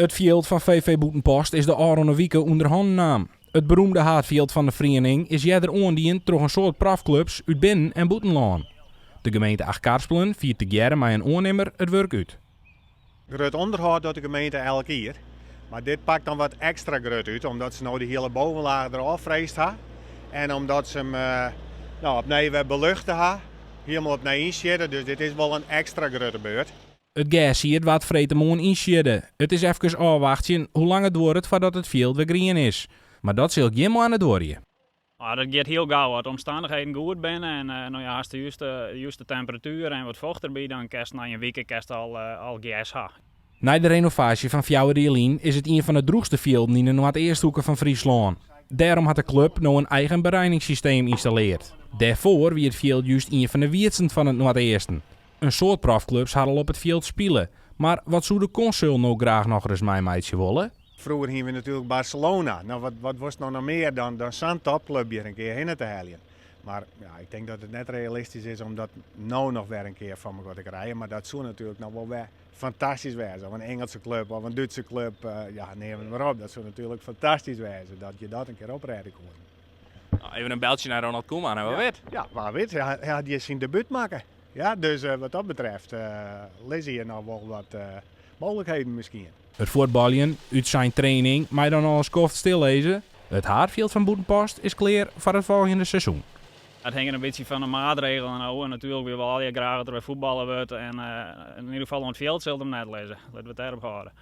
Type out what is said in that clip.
It fjild fan VV Bûtenpost is de ôfrûne wike ûnder hannen naam. It beroemde haadfjild fan de feriening is earder oandien troch in soad profklups út binnen en bûtenlân. De gemeente Achtkarspelen fiert tegearre mei in oannimmer it wurk út. Grut ûnderhâld docht de gemeente elk jier, mar dit pakt dan wat ekstra grut út omdat se no de hiele bovenlaach derôf freesd ha en omdat se him no opnij wer beluchte ha, hielendal opnij ynsjitte, dus dit is wol in ekstra grutte beurt. It gerssied waard freedtemoarn ynsjidde. It is efkes ôfwachtsjen hoe lang it duorret foardat it fjild wer grien is. Mar dat sil gjin moanne duorje. Ah, dat giet hiel gau. As de omstannichheden goed binne en no ja, hast de juste, juste temperatuer en wat focht derby, dan kinst nei in wike kinst al, al gers ha. Nei de renovaasje fan 4 jier lyn is it ien fan de drûchste fjilden yn de noardeasthoeke fan Fryslân. Dêrom hat de klup no in eigen bereiningssysteem ynstalleard. Dêrfoar wie it fjild just ien fan de wietsten fan it noardeasten. In soad profklups ha al op it fjild spile, mar wat soe de konsul no graach nochris meimeitsje wolle? Froeger hiene we natuerlik Barcelona. No, wat, wat wolst no noch mear dan, dan sa'n topklup hjir in kear hinne te heljen? Mar ja, ik tink dat it net realistysk is om dat no noch wer in kear foar mekoar te krijen. Mar dat soe natuerlik noch wol wer fantastysk wêze. Of in Ingelske klup of in Dútske klup, ja, neam it mar op. Dat soe natuerlik fantastysk wêze dat je dat in kear oprêde koenen. Nou, even in beltsje nei Ronald Koeman, en wa wit. Ja, wa wit. Hy hat hjir syn debút makke. Ja, dus wat dat betreft lizze hjir noch wol wat mooglikheden miskien. It fuotbaljen, útsein training, mei dan al in skoft stillizze. It haadfjild fan Bûtenpost is klear foar it folgjende seizoen. It hinget in bytsje fan de maatregelen ôf. En natuerlik, wy wolle allegear graach dat der wer fuotballe wurdt. En yn ieder gefal oan it fjild sil it him net lizze. Litte we it dêrop hâlde.